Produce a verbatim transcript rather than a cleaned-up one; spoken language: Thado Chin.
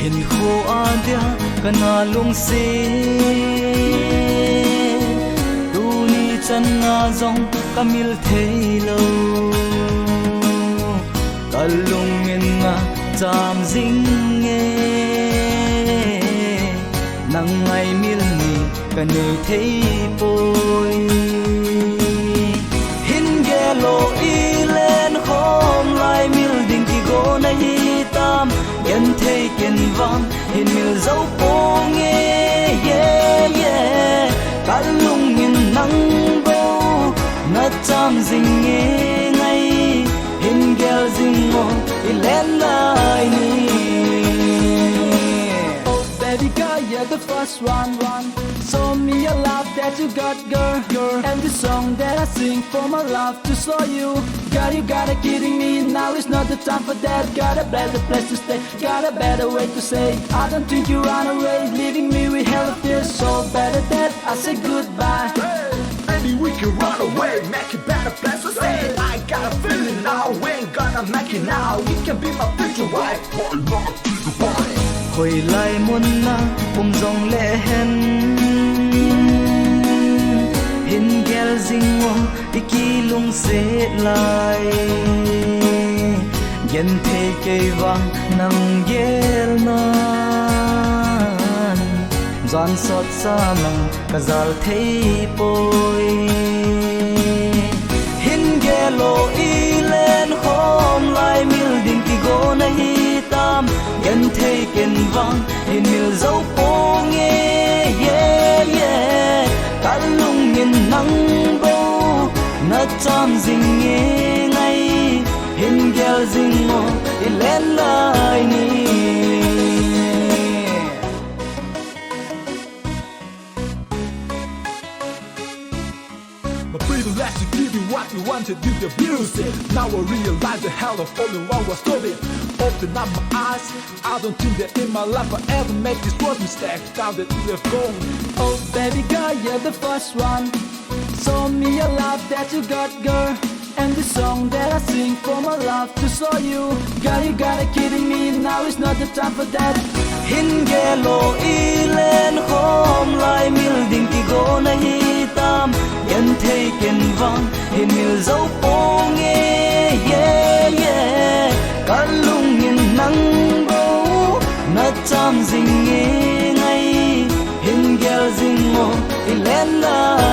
Hinkho a dia kana lungset, tuni chan a jong ka mil thei lo. Ka lungin na cham jing e, nang ngaimil ni ka nei thei poi. Hin gel o, i len khom lai mil ding kigon ahi tam, genthei ken vang hin mil zo ponge, yeah, yeah. Ka lungin nang bou na cham jing e ngai, hin gel jing o, i len lai ni. Oh, baby girl, you're the first one, one. Show me your love that you got, girl, girl. And the song that I sing for my love to show you. Girl, you gotta kidding me, now is not the time for that. Got a better place to stay, got a better way to say. I don't think you run away, leaving me with hell of tears. So better that I say goodbye. Hey, maybe we can run away, make a better place to stay. I got a feeling now, we ain't gonna make it now. You can be my future wife. Why not? Hoilai mun na um jong le hen, hin gel jing o, i kilungset lai. Genthei kei vang nang gel nan, jan sot sa nang ka jal thei poi. Hin gel o, i len khom lai mil ding kigon ahi tam, genthei ken vang hin mil zo ponge, yeah, yeah. Ka lungin nang bou na cham jing e ngai, hin gel jing o, i len lai ni. My privilege to give you what you wanted, you abuse it. Now I realize the hell of all the wrong was stupid. Open up my eyes, I don't think that in my life I ever make this world mistake. Now that you have gone. Oh, baby girl, you're the first one. Show me your love that you got, girl. And the song that I sing for my love to show you. Girl, you gotta kidding me, now is not the time for that. Hin gel o, i len khom lai mil ding kigon ahi tam, genthei ken vang hin mil zo ponge, yeah, yeah. Ka lungin nang bou na cham jing e ngai, hin gel jing o, i len lai